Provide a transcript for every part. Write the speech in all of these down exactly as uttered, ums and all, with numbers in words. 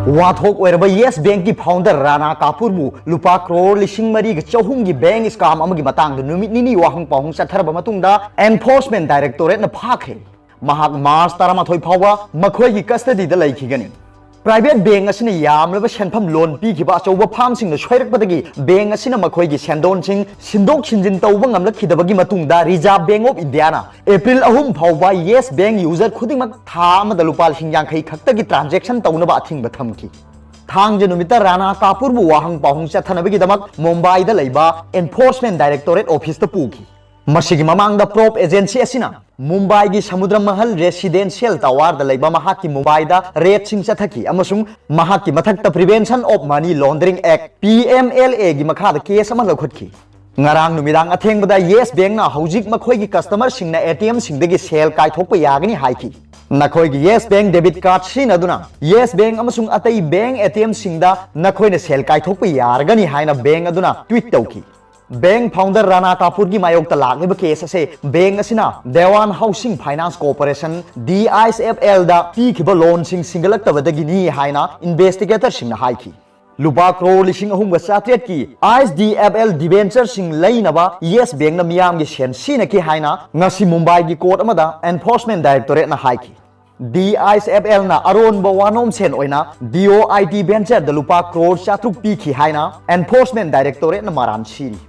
ꯋꯥꯊꯣꯛ ꯑꯣꯏꯔꯕ ꯌꯦꯁ ꯕꯦꯡꯛꯀꯤ ꯐꯥꯎꯟꯗꯔ ꯔꯥꯅꯥ ꯀꯥꯄꯨꯔꯕꯨ ꯂꯨꯄꯥ ꯀ꯭ꯔꯣꯔ ꯂꯤꯁꯤꯡ ꯃꯔꯤꯒ ꯆꯍꯨꯝꯒꯤ ꯕꯦꯡꯛ ꯁ꯭ꯀꯥꯝ ꯑꯃꯒꯤ ꯃꯇꯥꯡꯗ ꯅꯨꯃꯤꯠ ꯅꯤꯅꯤ ꯋꯥꯍꯪ ꯄꯥꯎꯍꯪ ꯆꯠꯊꯔꯕ ꯃꯇꯨꯡꯗ, ꯑꯦꯟꯐꯣꯔꯁꯃꯦꯟꯠ ꯗꯥꯏꯔꯦꯛꯇꯣꯔꯦꯠꯅ ꯐꯥꯈ꯭ꯔꯦ꯫ ꯃꯍꯥꯛ ꯃꯥꯔꯆ ꯇꯔꯥꯃꯥꯊꯣꯏ ꯐꯥꯎꯕ ꯃꯈꯣꯏꯒꯤ ꯀꯁꯇꯗꯤꯗ ꯂꯩꯈꯤꯒꯅꯤ꯫ ꯄ꯭ꯔꯥꯏꯚꯦꯠ ꯕꯦꯡꯛ ꯑꯁꯤꯅ ꯌꯥꯝꯂꯕ ꯁꯦꯟꯐꯝ ꯂꯣꯟ ꯄꯤꯈꯤꯕ ꯑꯆꯧꯕ ꯐꯥꯔꯝꯁꯤꯡꯅ ꯁꯣꯏꯔꯛꯄꯗꯒꯤ ꯕꯦꯡꯛ ꯑꯁꯤꯅ ꯃꯈꯣꯏꯒꯤ ꯁꯦꯟꯗꯣꯟꯁꯤꯡ ꯁꯤꯟꯗꯣꯛ ꯁꯤꯟꯖꯤꯟ ꯇꯧꯕ ꯉꯝꯂꯛꯈꯤꯗꯕꯒꯤ ꯃꯇꯨꯡꯗ, reserve bank of Indian April ꯑꯍꯨꯝ ꯐꯥꯎꯕ ꯌꯦꯁ ꯕꯦꯡꯛ ꯌꯨꯖꯔ ꯈꯨꯗꯤꯡꯃꯛ ꯊꯥ ꯑꯃꯗ ꯂꯨꯄꯥ ꯂꯤꯁꯤꯡ ꯌꯥꯡꯈꯩ ꯈꯛꯇꯒꯤ ꯇ꯭ꯔꯥꯟꯖꯦꯛꯁꯟ ꯇꯧꯅꯕ ꯑꯊꯤꯡꯕ ꯊꯝꯈꯤ꯫ ꯊꯥꯡꯖ ꯅꯨꯃꯤꯠꯇ ꯔꯥꯅꯥ ꯀꯥꯄꯨꯔꯕꯨ ꯋꯥꯍꯪ ꯄꯥꯎꯍꯪ ꯆꯠꯊꯅꯕꯒꯤꯗꯃꯛ ꯃꯨꯝꯕꯥꯏꯗ ꯂꯩꯕ ꯑꯦꯟꯐꯣꯔꯁꯃꯦꯟꯠ ꯗꯥꯏꯔꯦꯛꯇꯣꯔꯦꯠ ꯑꯣꯐꯤꯁꯇ ꯄꯨꯈꯤ꯫ ꯃꯁꯤꯒꯤ ꯃꯃꯥꯡꯗ ꯄ꯭ꯔꯣꯞ ꯑꯦꯖꯦꯟꯁꯤ ꯑꯁꯤꯅ ꯃꯨꯝꯕꯥꯏꯒꯤ ꯁꯃꯨꯗ꯭ꯔ ꯃꯍꯜ ꯔꯦꯁꯤꯗꯦꯟꯁꯤꯌꯦꯜ ꯇꯋꯥꯔꯗ ꯂꯩꯕ ꯃꯍꯥꯛꯀꯤ ꯃꯨꯝꯕꯥꯏꯗ ꯔꯦꯗꯁꯤꯡ ꯆꯠꯊꯈꯤ ꯑꯃꯁꯨꯡ ꯃꯍꯥꯛꯀꯤ ꯃꯊꯛꯇ Prevention of Money Laundering Act, P M L A ꯒꯤ ꯃꯈꯥꯗ ꯀꯦꯁ ꯑꯃ ꯂꯧꯈꯠꯈꯤ꯫ ꯉꯔꯥꯡ ꯅꯨꯃꯤꯗꯥꯡ ꯑꯊꯦꯡꯕꯗ ꯌꯦꯁ ꯕꯦꯡꯛꯅ ꯍꯧꯖꯤꯛ ꯃꯈꯣꯏꯒꯤ ꯀꯁꯇꯃꯔꯁꯤꯡꯅ ꯑꯦ ꯇꯤ ꯑꯦꯝꯁꯤꯡꯗꯒꯤ ꯁꯦꯜ ꯀꯥꯏꯊꯣꯛꯄ ꯌꯥꯒꯅꯤ ꯍꯥꯏꯈꯤ꯫ ꯅꯈꯣꯏꯒꯤ ꯌꯦꯁ ꯕꯦꯡꯛ ꯗꯦꯕꯤꯠ ꯀꯥꯔꯗ ꯁꯤꯖꯤꯟꯅꯗꯨꯅ ꯌꯦꯁ ꯕꯦꯡꯛ ꯑꯃꯁꯨꯡ ꯑꯇꯩ ꯕꯦꯡꯛ ꯑꯦ ꯇꯤ ꯑꯦꯝꯁꯤꯡꯗ ꯅꯈꯣꯏꯅ ꯁꯦꯜ ꯀꯥꯏꯊꯣꯛꯄ ꯌꯥꯔꯒꯅꯤ ꯍꯥꯏꯅ ꯕꯦꯡꯛ ꯑꯗꯨꯅ ꯇ꯭ꯋꯤꯠ ꯇꯧꯈꯤ꯫ ꯕꯦꯡꯛ ꯐꯥꯎꯟꯗꯔ ꯔꯥꯅꯥ ꯀꯥꯄꯨꯔꯒꯤ ꯃꯥꯌꯣꯛꯇ ꯂꯥꯛꯂꯤꯕ ꯀꯦꯁ ꯑꯁꯤ ꯕꯦꯡꯛ ꯑꯁꯤꯅ Dewan housing finance corporation, D I H F L ꯗ ꯄꯤꯈꯤꯕ ꯂꯣꯟꯁꯤꯡ ꯁꯤꯡꯒꯠꯂꯛꯇꯕꯗꯒꯤꯅꯤ ꯍꯥꯏꯅ ꯏꯟꯚꯦꯁꯇꯤꯒꯦꯇꯔꯁꯤꯡꯅ ꯍꯥꯏꯈꯤ꯫ ꯂꯨꯄꯥ ꯀ꯭ꯔꯣꯔ ꯂꯤꯁꯤꯡ ꯑꯍꯨꯝꯒ ꯆꯥꯇ꯭ꯔꯦꯠꯀꯤ I H D F L ꯗꯤꯕꯦꯟꯆꯔꯁꯤꯡ ꯂꯩꯅꯕ ꯌꯦꯁ ꯕꯦꯡꯛꯅ ꯃꯤꯌꯥꯝꯒꯤ ꯁꯦꯟ ꯁꯤꯖꯤꯟꯅꯈꯤ ꯍꯥꯏꯅ ꯉꯁꯤ ꯃꯨꯝꯕꯥꯏꯒꯤ ꯀꯣꯔꯠ ꯑꯃꯗ ꯑꯦꯟꯐꯣꯔꯁꯃꯦꯟꯠ ꯗꯥꯏꯔꯦꯛꯇꯣꯔꯦꯠꯅ ꯍꯥꯏꯈꯤ꯫ D I H F L ꯅ ꯑꯔꯣꯟꯕ ꯋꯥꯅꯣꯝ ꯁꯦꯟ ꯑꯣꯏꯅ D O I T venture ꯗ ꯂꯨꯄꯥ ꯀ꯭ꯔꯣꯔ ꯆꯥꯇ꯭ꯔꯨꯛ ꯄꯤꯈꯤ ꯍꯥꯏꯅ ꯑꯦꯟꯐꯣꯔꯁꯃꯦꯟꯠ ꯗꯥꯏꯔꯦꯛꯇꯣꯔꯦꯠꯅ ꯃꯔꯥꯜ ꯁꯤꯔꯤ꯫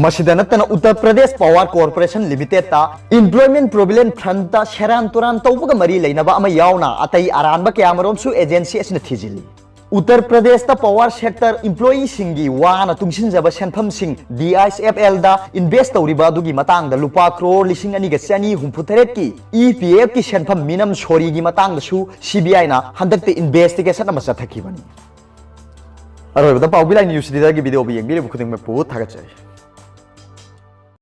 ꯃꯁꯤꯗ ꯅꯠꯇꯅ ꯎꯠꯇꯔ ꯄ꯭ꯔꯗꯦꯁ ꯄꯥꯋꯔ ꯀꯣꯔꯄꯣꯔꯦꯁꯟ ꯂꯤꯃꯤꯇꯦꯗꯇ Employment Provident Fund ꯇ ꯁꯦꯔꯥꯟ ꯇꯨꯔꯥꯟ ꯇꯧꯕꯒ ꯃꯔꯤ ꯂꯩꯅꯕ ꯑꯃ ꯌꯥꯎꯅ ꯑꯇꯩ ꯑꯔꯥꯟꯕ ꯀꯌꯥꯃꯔꯣꯝꯁꯨ ꯑꯦꯖꯦꯟꯁꯤ ꯑꯁꯤꯅ ꯊꯤꯖꯤꯜꯂꯤ꯫ ꯎꯠꯇꯔ ꯄ꯭ꯔꯗꯦꯁꯇ ꯄꯥꯋꯔ ꯁꯦꯛꯇꯔ ꯏꯝꯄ꯭ꯂꯣꯌꯤꯁꯤꯡꯒꯤ ꯋꯥꯅ ꯇꯨꯡꯁꯤꯟꯖꯕ ꯁꯦꯟꯐꯝꯁꯤꯡ D I H F L the invest ꯇꯧꯔꯤꯕ ꯑꯗꯨꯒꯤ ꯃꯇꯥꯡꯗ ꯂꯨꯄꯥ ꯀ꯭ꯔꯣꯔ ꯂꯤꯁꯤꯡ ꯑꯅꯤꯒ ꯆꯅꯤ ꯍꯨꯝꯐꯨ ꯇꯔꯦꯠꯀꯤ E P F ꯀꯤ ꯁꯦꯟꯐꯝ ꯃꯤꯅꯝ ꯁꯣꯔꯤꯒꯤ ꯃꯇꯥꯡꯗꯁꯨ C B I ꯅ ꯍꯟꯗꯛꯇ ꯏꯟꯚꯦꯁꯇꯤꯒꯦꯁꯟ ꯑꯃ ꯆꯠꯊꯈꯤꯕꯅꯤ꯫ ꯑꯔꯣꯏꯕꯗ ꯄꯥꯎꯕꯤ ꯂꯥꯏ ꯅ꯭ꯌꯨꯁ ꯂꯤꯗꯔꯒꯤ ꯚꯤꯗꯤꯑꯣꯕꯨ ꯌꯦꯡꯕꯤꯔꯤꯕ ꯈꯨꯗꯤꯡꯃꯛꯄꯨ ꯊꯥꯒꯠꯆꯔꯤ꯫